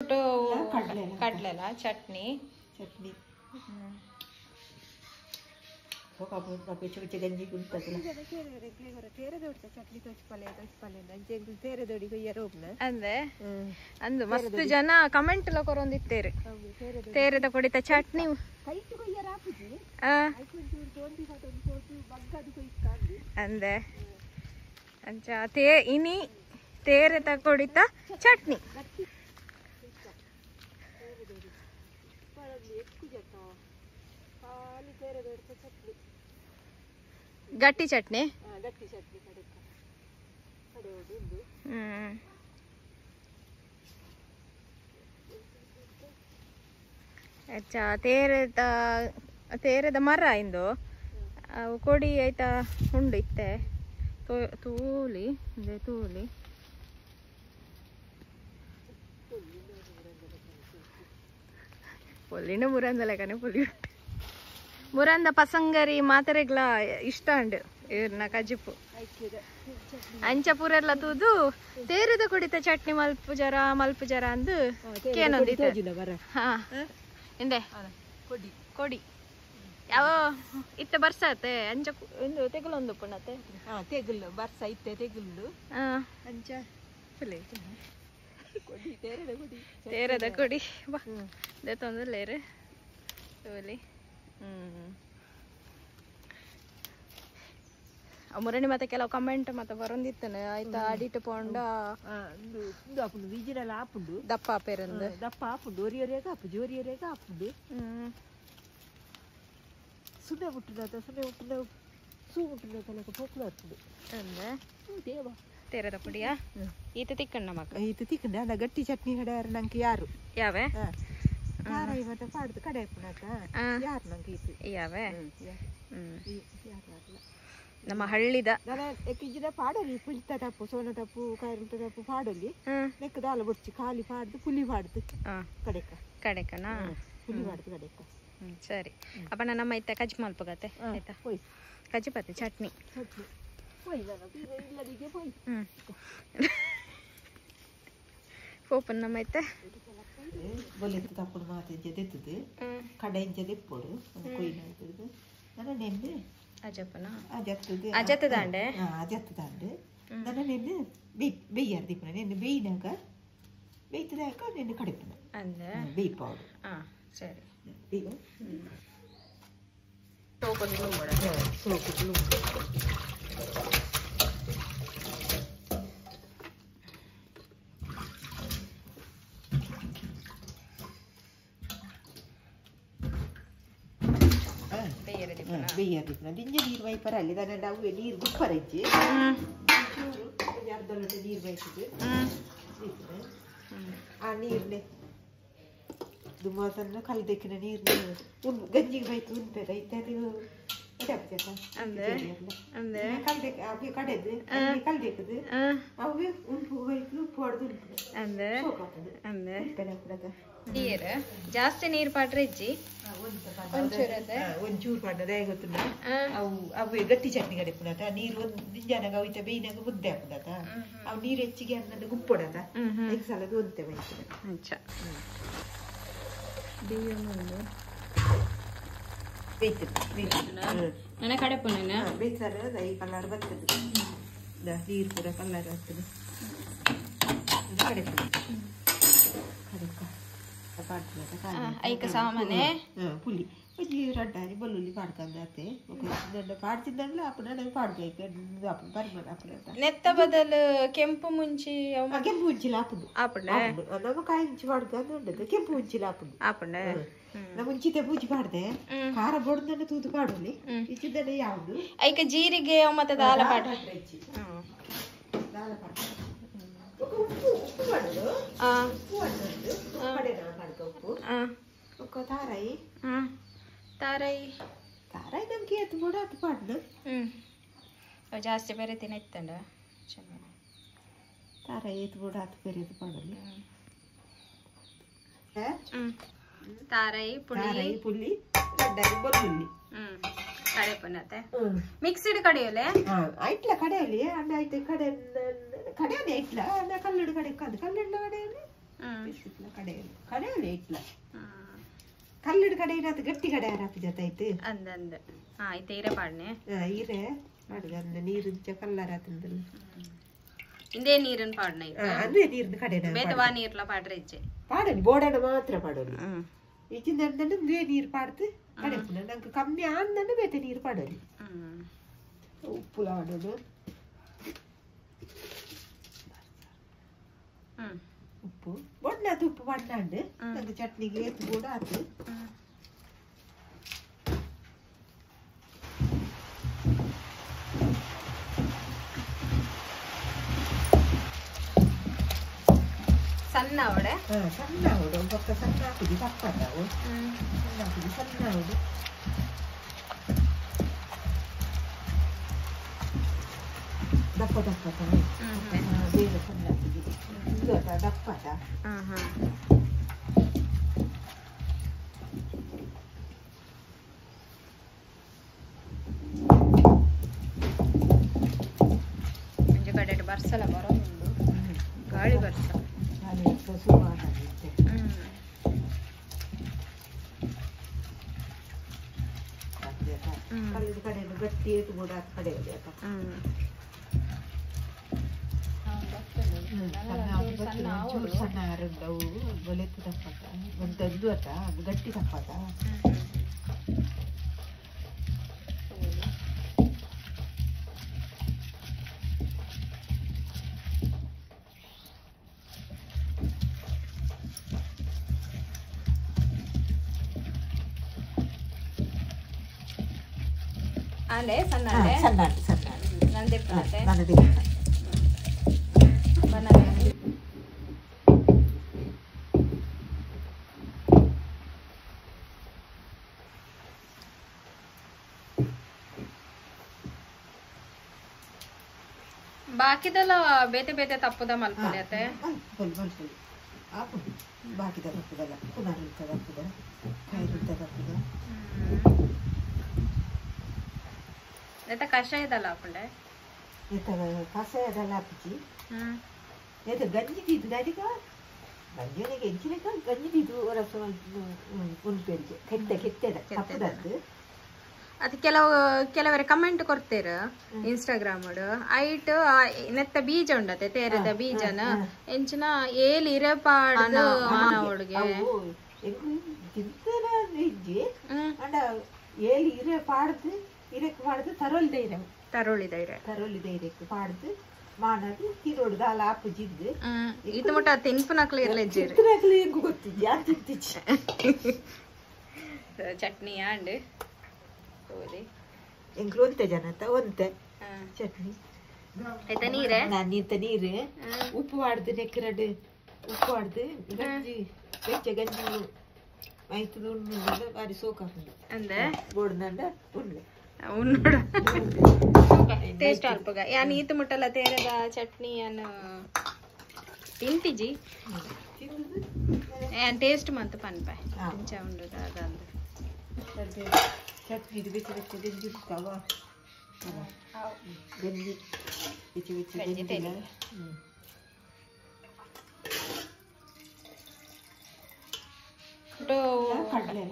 ಕಡಲೆಲ ಚಟ್ನಿ ಚಟ್ನಿ. ಅಂದೆ ಅಂದು ಮಸ್ತ್ ಜನ ಕಮೆಂಟ್ ಲ ಕೊರೊಂದಿತ್ತೇರು ತೇರೆದ ಕೊಡಿತ ಚಟ್ನಿ. ಅಂದೆ ಅಂಚ ತೇ ಇನಿ ತೇರೆದ ಕೊಡಿತ ಚಟ್ನಿ. ಗಟ್ಟಿ ಚಟ್ನಿ. ಗಟ್ಟಿ ಚಟ್ನಿ. ಅಚ್ಚಾ ತೇರೆದ ತೇರೆದ ಮರ ಇಂದು ಅವು ಕೊಡಿ ಆಯ್ತಾ ಉಂಡು ಇತ್ತೆ ತೂಲಿ ಇಂದೆ ತೂಲಿ ಪೊಲ್ಲಿನ ಮುರಂದ ಲೆಕ್ಕನೆ ಪೊಲಿ ಉಂಟು. ಮುರಂದ ಪಸಂಗರಿ ಮಾತೆರೆಗ್ಲ ಇಷ್ಟ ಉಂಡು ಇರ್ನ ಕಜಿಪು. ಅಂಚ ಪೂರೆಲ್ಲ ತೂದು ತೇರೆದ ಕೊಡಿತ ಚಟ್ನಿ ಮಲ್ಪು ಜರ ಮಲ್ಪು ಜರ ಅಂದು ಕೇನೊಂದಿತ್ತು. ಹಾ ಇಂದೆ ಕೊಡಿ ಕೊಡಿ ಯಾವ ಇತ್ತೆ ಬರ್ಸಾತೆ ಅಂಚ ಇಂದು ತೆಗುಲೊಂದು ಪುಣತೆ. ತೆಗುಲು ಬರ್ಸ ಇತ್ತೆ ತೆಗುಲು ಅಂಚ ಕೊಡಿ ತೇರೆದ ಕೊಡಿ ತೇರೆದ ಕೊಡಿ ಬಾ ದೇತೊಂದುಲ್ಲೇರು ತೋಲಿ. ಮುರಣಿ ಮತ್ತೆ ಕೆಲವು ಕಮೆಂಟ್ ಮತ್ತೆ ಬರೊಂದಿತ್ತನೆ ಆಯ್ತಾ ಅಡಿಟ್ ಪೋಂಡ ಆಪುಂಡು ಬೀಜನೆಲ್ಲ ಆಪುಂಡು ದಪ್ಪ ಆಪೇರಂದು ದಪ್ಪ ಆಪುಂಡು ಒರಿ ಒರಿಯಾಗ ಆಪುಜಿ ಒರಿ ಒರಿಯಾಗ ಆಪುಂಡು. ಸುಣ್ಣೆ ಮುಟ್ಟುನ ಸುಣ್ಣೆ ಮುಟ್ಟುನ ಸೂ ಮುಟ್ಟುನ ತಲಕ ಪೋಕ್ಲು ಆಪುಂಡು. ಅಂದೆ ತೇರದ ಪುಡಿಯಾ ಈತ ತಿಕ್ಕಣ್ಣ ಮಕ್ಕ ಈತ ತಿಕ್ಕಂಡ ಅಲ್ಲ ಗಟ್ಟಿ ಚಟ್ನಿ ಕಡೆ ನಂಗೆ ಯಾರು ಯಾವೆ ಖಾರ ಇವತ್ತ ಪಾಡ್ದು ಕಡೆ ಆಪುಣತ ಯಾರು ನಂಗೆ ಈತ ಯಾವೆ ನಮ್ಮ ಹಳ್ಳಿದ ಎಕ್ಕಿಜಿನ ಪಾಡಲಿ ಪುಳಿತ ತಪ್ಪು ಸೋನ ತಪ್ಪು ಕಾಯಿರುಂಟ ತಪ್ಪು ಪಾಡಲಿ ನೆಕ್ ದಾಲ ಬೊಡ್ಚಿ ಖಾಲಿ ಪಾಡ್ದು ಪುಲಿ ಪಾಡ್ದು ಕಡೆಕ ಕಡೆಕನಾ ಪುಲಿ ಪಾಡ್ದು ಕಡೆಕ. ಸರಿ ಅಪ್ಪಣ್ಣ ನಮ್ಮ ಇತ್ತ ಕಜ್ಜಿ ಮಲ್ಪಗತ್ತೆ ಆಯ್ತಾ ಕಜ್ಜಿ ಪತ್ತೆ ಚಟ್ನಿ. ಪೋಪನ್ ನಮ್ಮ ಇತ್ತೆ ಬೊಲೆತ್ತು ತಪ್ಪು ಮಾತೆ ಜದೆತ್ತದು ಕಡೆ ಜದೆಪ್ಪೋಡು ಕೊಯ್ಲು ನನ್ನ ನೆನ್ನೆ ಅಜಪ್ಪನ ಅಜತ್ತದು ಅಜತ್ತದಾಂಡೆ ಅಜತ್ತದಾಂಡೆ ನನ್ನ ನೆನ್ನೆ ಬೇಯ್ಯಾರ ದೀಪನ ನೆನ್ನೆ ಬೇಯ್ನಾಗ ಬೇಯ್ತದಾಕ ನೆನ್ನೆ ಕಡೆಪನ ಅಂದೆ ಬೇಯ್ಪಾಡು. ಹಾಂ ಸರಿ. ಬೇಯ್ಯಾರ ದೀಪನ ದಿಂಜ ನೀರು ಬೈಪರ ಅಲ್ಲಿ ದಾನ ಅವು ನೀರು ಗುಪ್ಪರಜ್ಜಿ ಚೂರು ಅರ್ಧ ಲೋಟ ನೀರು ಬೈತದೆ ಆ ನೀರ್ನೆ ದುಮಾತನ್ನ ಕಲ್ದಕ್ಕಿನ ನೀರ್ನ ಉನ್ ಗಂಜಿಗೆ ಬೈತು ಉನ್ಪೆದ ಇತ್ಯಾದಿ ಕಲ್ದಕ್ಕೆ ಅವು ಕಡೆದು ಕಲ್ದೆಕ್ಕದು ಅವು ಉಂಪು ಬೈತು ಉಪ್ಪು ಹೊಡೆದು ಉಂಪು ಅಂದೆ ನೀರು ಜಾಸ್ತಿ ನೀರು ಪಾಡ್ರೆ ಇಜ್ಜಿ ಒಂಚೂರು ಪಾಡ್ನದ ಗೊತ್ತುಂಡ ಅವು ಅವು ಗಟ್ಟಿ ಚಟ್ನಿ ಕಡೆ ಪುನತ ನೀರು ಒಂದು ದಿಂಜಾನಾಗ ಅವು ಬೇಯ್ನಾಗ ಮುದ್ದೆ ಹಾಕುದತ ಅವು ನೀರು ಹೆಚ್ಚಿಗೆ ಅನ್ನದ ಗುಪ್ಪೊಡತ ಐದು ಸಲದ ಒಂತೆ ಬೈತದೆ. ಅಚ್ಚ ನನ್ನ ಕಡೆ ಪುನಃ ಬೇಯ್ತಾರೆ ಈ ಕಲರ್ ಬರ್ತದೆ ನೀರು ಪೂರ ಕಲರ್ ಬರ್ತದೆ ಕಡೆ ಐಕ ಸಾಮಾನೆ ಪುಲಿ ಒಂಜಿ ರಡ್ಡಾನಿ ಬೆಳ್ಳುಳ್ಳಿ ಪಾಡ್ಕಂದಾತೆ ಪಾಡ್ತಿದ್ದಲ್ಲ ಅಪ್ಪನ ಪಾಡ್ಬೇಕು ಅಪ್ಪನ ಪರಿಮಳ ಅಪ್ಪನ ನೆತ್ತ ಬದಲು ಕೆಂಪು ಮುಂಚಿ ಕೆಂಪು ಮುಂಚಿಲ ಆಪುಂಡು ಆಪುಂಡ ನಮ್ಮ ಕಾಯಿ ಮುಂಚಿ ಪಾಡ್ಕಂದು ಉಂಡದು ಕೆಂಪು ಮುಂಚಿಲ ಆಪುಂಡು ಆಪುಂಡ ನಮ್ಮ ಮುಂಚಿತೆ ಪೂಜಿ ಪಾಡ್ದೆ ಖಾರ ಬೊಡ್ದನ್ನ ತೂದು ಪಾಡಲಿ ಇಚ್ಚಿದ್ದಲ್ಲ ಯಾವುದು ಐಕ ಜೀರಿಗೆ ಮತ್ತೆ ದಾಲ ಪಾಡ ದಾಲ ಪಾಡ ಉಪ್ಪು ಉಪ್ಪು ಪಾಡುದು ಉಪ್ಪು ಪಾಡುದು ಕಡೆ ಪಾಡ್ಕ ಉಪ್ಪು ಉಕ್ಕ ತಾರಾಯಿ ತಾರಾಯಿ ತಾರಾಯಿ ನಮ್ಗೆ ಎತ್ತು ಬೋಡ ಅದು ಪಾಡ್ದು ಜಾಸ್ತಿ ಬೇರೆ ತಿನ್ನ ಇತ್ತಂಡ ತಾರಾಯಿ ಎತ್ತು ಬೋಡ ಅದು ಬೇರೆ ಎತ್ತು ಪಾಡಲಿ ತಾರಾಯಿ ಪುಳಿ ತಾರಾಯಿ ಪುಳಿ ರಡ್ಡಾಯಿ ಬೆಳ್ಳುಳ್ಳಿ ಕಡೆ ಪುನತೆ ಮಿಕ್ಸಿಡ್ ಕಡೆಯಲೆ ಐಟ್ಲ ಕಡೆಯಲ್ಲಿ ಅಣ್ಣ ಐತೆ ಕಡೆ ಕಡೆಯಲ್ಲಿ ಐಟ್ಲ ಅಣ್ಣ ಕಲ್ಲಡು ಕಡೆ ಕಲ್ಲು ಕಲ್ಲುಡ್ಲ ಕಡೆಯಲ್ಲಿ ಪಿಸಿಪ್ಲ ಕಡೆಯಲು ಕಡೆಯಲು ಇಟ್ಲ ಕಲ್ಲಡು ಕಡೆಯಿನಾತ ಗಟ್ಟಿ ಕಡೆ ಆರಾಪು ಜೊತೆ ಆಯ್ತು ಅಂದ ಅಂದ ಹಾ ಇತ್ತೆ ಇರೆ ಪಾಡ್ನೆ ಇರೆ ಪಾಡುದು ಅಂದ ನೀರು ಇಂಚ ಕಲ್ಲರಾತಂದಲ್ಲ ಇಂದೇ ನೀರನ್ನು ಪಾಡ್ನೆ ಅಂದ್ರೆ ನೀರಿನ ಕಡೆ ಬೇತವಾ ನೀರ್ಲ ಪಾಡ್ರೆ ಇಜ್ಜೆ ಪಾಡಲಿ ಬೋಡಣ ಮಾತ್ರ ಪಾಡೋಲಿ ಇಚ್ಚಿಂದ ಇಂದೇ ನೀರು ಪಾಡ್ದು ಕಡೆ ನಂಗೆ ಕಮ್ಮಿ ಆಂದಂಡ ಬೇತೆ ನೀರು ಪಾಡೋಲಿ ಉಪ್ಪು ಆಡೋದು ಉಪ್ಪು ಬೊಣ್ಣಾತು ಉಪ್ಪು ಬಣ್ಣಾಂಡು ನಂಗೆ ಚಟ್ನಿಗೆ ಏತು ಕೂಡ ಆತು ಸಣ್ಣ ಅವಡೆ ಸಣ್ಣ ಅವಡು ಪಕ್ಕ ಸಣ್ಣ ಹಾಕುದು ತಪ್ಪದಾವು ಸಣ್ಣ ಹಾಕುದು ಸಣ್ಣ ಅವಡು ದಪ್ಪ ದಪ್ಪ ಬೇಗ ಸಣ್ಣ ಹಾಕುದು ದಪ್ಪದ ಕಡೆ ಬರ್ಸಲ ಬರೋದುಂಡು ಗಾಳಿ ಬರ್ಸ ಕಡೆ ಗಟ್ಟಿ ಏತು ಕೂಡ ಕಡೆ ಸಣ್ಣ ಅವು ಒಲೆತ್ತು ತಪ್ಪತ್ತ ಒಂದೊಂದು ಅತ್ತ ಗಟ್ಟಿ ತಪ್ಪತ್ತ ಅಲ್ಲೇ ಸಣ್ಣ ಸಣ್ಣ ಸಣ್ಣ ನಂದೇ ನನ್ನದೇ ಬಾಕಿದೆಲ್ಲ ಬೇತೆ ಬೇತೆ ತಪ್ಪುದ ಮಲ್ಪುನೆ ಅತ್ತೆ ಮಲ್ಪುಲಿ ಆಪುಂಡು ಬಾಕಿದ ತಪ್ಪುದಲ್ಲ ಪುನರುತ್ತ ತಪ್ಪುದ ಕಾಯಿರುತ್ತ ತಪ್ಪುದ ನೆತ್ತ ಕಷಾಯದಲ್ಲ ಆಪುಂಡೆ ನೆತ್ತ ಕಷಾಯದಲ್ಲ ಆಪುಜಿ ನೆತ್ತ ಗಂಜಿ ದೀದು ದಾದಿಗ ಗಂಜಿನಿಗೆ ಎಂಚಿನಕ ಗಂಜಿ ದೀದು ರಸ ಉಂಪೆಂಜೆ ಕೆತ್ತೆ ಕೆತ್ತೆದ ತಪ್ಪುದದ್ದು ಅದು ಕೆಲವರೆ ಕಮೆಂಟ್ ಕೊಡ್ತೇರು ಇನ್ಸ್ಟಾಗ್ರಾಮ್ ಐಟ್ ನೆತ್ತ ಬೀಜ ಉಂಡತೆ ತೇರದ ಬೀಜನ ಎಂಚಿನ ಏಲ್ ಇರಪಾಡ್ದು ಮಾನವಳಿಗೆ ಇಜ್ಜಿ ಅಂಡ ಏಲ್ ಇರೆ ಪಾಡ್ದು ಇರಕ್ಕೆ ಪಾಡ್ದು ತರೋಲ್ ಧೈರ್ಯ ತರೋಳಿ ಧೈರ್ಯ ತರೋಲಿ ಧೈರ್ಯಕ್ಕೆ ಪಾಡ್ದು ಮಾನದು ತಿನ್ನೋಡು ದಾಲ ಆಪುಜಿದ್ದು ಇದು ಮುಟ್ಟ ತಿನ್ಪುನಕ್ಲು ಇರ್ಲೆಜ್ಜಿ ತಿನ್ಪುನಕ್ಲು ಎಂಗು ಗೊತ್ತಿಜ್ಜಿ ಆ ತಿಂತಿಜ್ಜಿ ಚಟ್ನಿ ಆಂಡ್ ಎಂಕ್ಲು ಒಂತೆ ಜನತ ಒಂತೆ ಚಟ್ನಿ ಆಯ್ತಾ ನೀರೇ ನಾನು ಇಂತ ನೀರು ಉಪ್ಪು ಮಾಡ್ದು ನೆಕ್ಕರಡು ಉಪ್ಪು ಮಾಡ್ದು ಗಂಜಿ ಬೆಚ್ಚ ಗಂಜಿ ಮೈತದ ಉಣ್ಣು ಬಾರಿ ಸೋಕ ಅಂದೆ ಬೋಡ್ದಂಡ ಉಣ್ಣು ಉಣ್ಣೋಡ ಟೇಸ್ಟ್ ಅಲ್ಪಗ ಯಾನ್ ಈತ ಮುಟ್ಟಲ್ಲ ತೇರದ ಚಟ್ನಿ ಅನ್ನು ತಿಂತಿಜಿ ಯಾನ್ ಟೇಸ್ಟ್ ಮಂತ ಪನ್ಪೆ ಇಂಚ ಉಂಡು ಅದಂದು ಚಟ್ನಿ ಬೆಚ್ಚ ಬೆಚ್ಚ ಗಂಜಿ ಉಂಟವ ಗಂಜಿ ಬೆಚ್ಚ ಬೆಚ್ಚ ಗಂಜಿ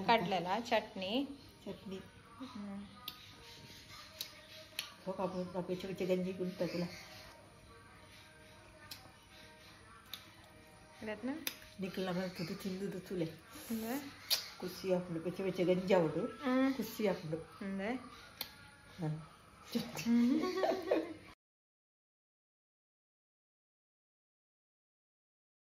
ಕಡಲೆಲ್ಲ ಚಟ್ನಿ ಚಟ್ನಿ ಬೆಚ್ಚ ಬೆಚ್ಚ ಗಂಜಿ ಉಂಟದಲ್ಲ ನಿಕ್ಕಲ ಬರ್ತದೆ ತಿಂದುದು ತುಲೆ ಖುಷಿ ಆಪುಂಡು ಬೆಚ್ಚ ಬೆಚ್ಚ ಗಂಜಿ ಆವಡು ಖುಷಿ ಆಪುಂಡು.